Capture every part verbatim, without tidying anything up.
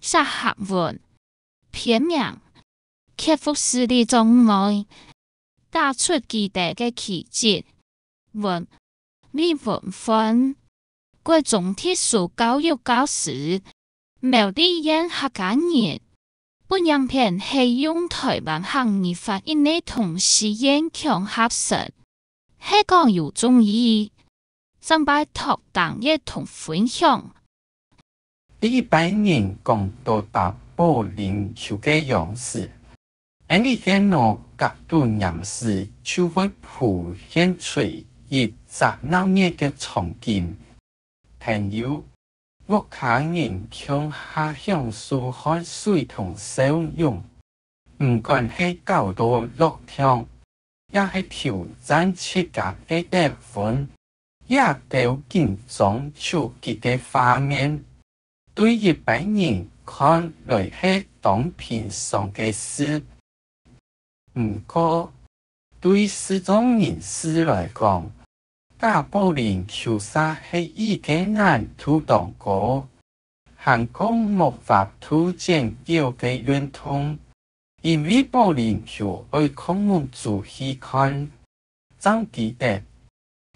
寫客文、編名，克服視力障礙，打出佢兜个奇蹟。文，李文煥，國中特殊教育教師，苗栗縣客家人。本影片係用臺灣客語發音个童詩演腔合成，係講有中意，正拜託訂閱同分享。 李白人講到打保齡球个樣式，𫣆俚个腦殼肚黏時就會浮現出一隻鬧熱个場景。朋友、屋下人共下享受汗水同笑容，毋管係搞到落暢，也係挑戰自家个得分，這兜緊張刺激个畫面， 對一般人看來係當平常个事。毋過，對視障人士來講，打保齡球儕係一個難度當高，還過無法度剪接个運動，因為保齡球愛靠目珠去看，正知得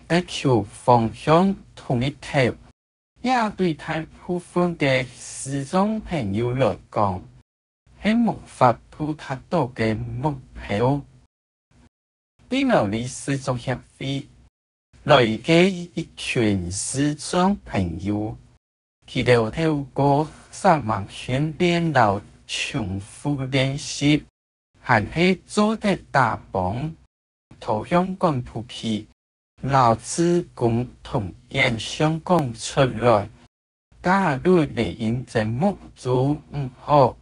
得球方向同力頭，這對大部分个視障朋友來講，係無法度達到个目標。對苗栗視障協會來个一群視障朋友，佢兜透過煞猛訓練摎重複練習， 還係做得打幫，拖向管埔區，摎志工同𫣆相講出來。假如連𫣆隻目珠毋好，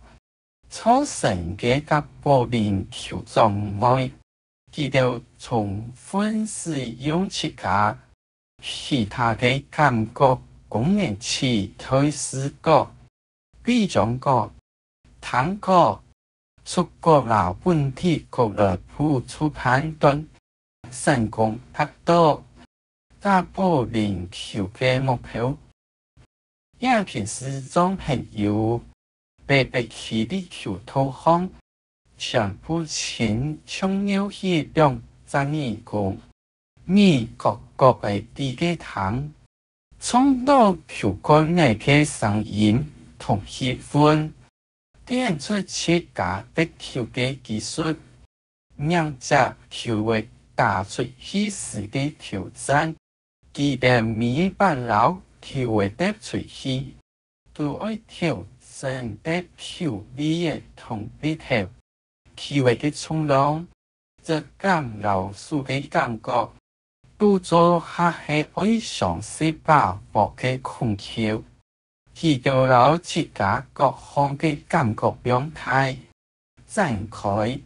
造成个打保齡球障礙，佢兜充分使用自家其他个感覺功能取代視覺，比將角、聽覺、觸覺摎本體覺來輔助判斷，成功達到打保齡球个目標。這群視障朋友，白白企在球道項，全部親像扭起兩隻耳公， 耳角角仔滴个聽，撞到球棍仔个聲音同氣氛，展出自家得球个技術，迎接球仔打出去時个挑戰。佢兜每一擺摎球仔擲出去，都愛調整得球力仔同力頭。 球仔个重量、質感摎手个感覺，都做下係愛詳細把握个功夫。佢兜摎自家各項个感覺放大、展開、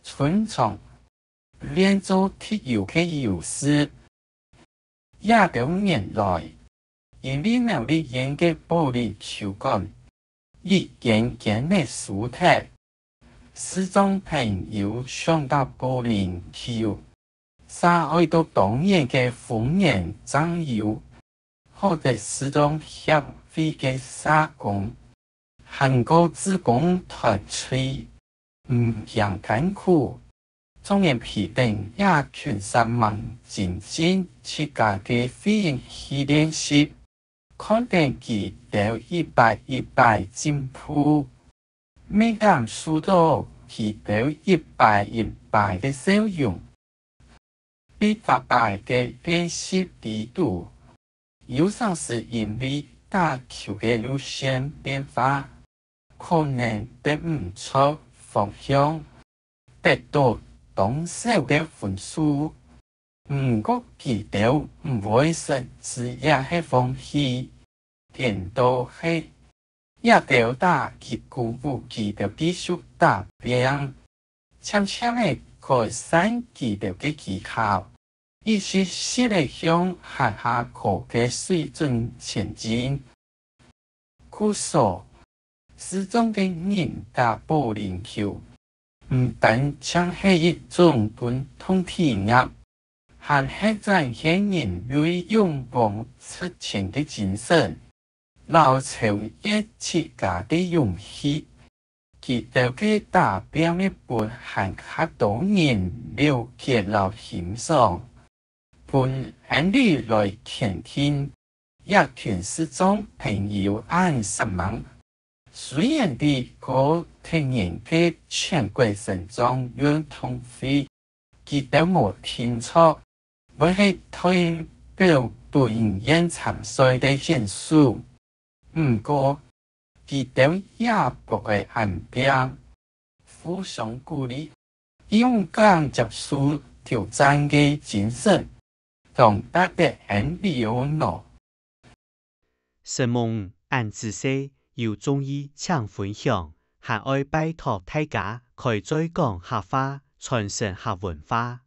伸長，練做特有个優勢。 這兜年來，因為苗栗縣个保齡球館已經建立疏忒，視障朋友想打保齡球，煞愛到當年个豐年正有，好得視障協會个社工，還過志工團隊，毋驚艱苦， 總係陪等這群煞猛精進自家个會員去練習，看等佢兜一擺一擺進步，乜感受到佢兜一擺一擺个笑容。佇逐擺个練習裡肚， 有成時因為打球个路線變化，可能得毋著方向，得到當少个分數。毋過佢兜毋會失志也係放棄，顛倒係這兜打擊鼓舞佢兜繼續打拚， 漸漸仔改善佢兜个技巧，一息息仔向還較高个水準前進。故所，視障个人打保齡球，毋單淨係一種運動體驗， 還係展現人類勇往直前个精神。摎超越自家个勇氣。佢兜个打拚个分還較多人了解摎欣賞，分Andy來肯定，這群視障朋友恁煞猛。雖然知過忒人个全國身障運動會，佢兜無定著，會係代表本縣參賽个選手。毋過，佢兜也毋會恁拚，互相鼓勵，勇敢接受挑戰个精神，當值得Andy𠊎。承蒙恁仔細，有中意請分享，還愛拜託大家開嘴講客話，傳承客文化。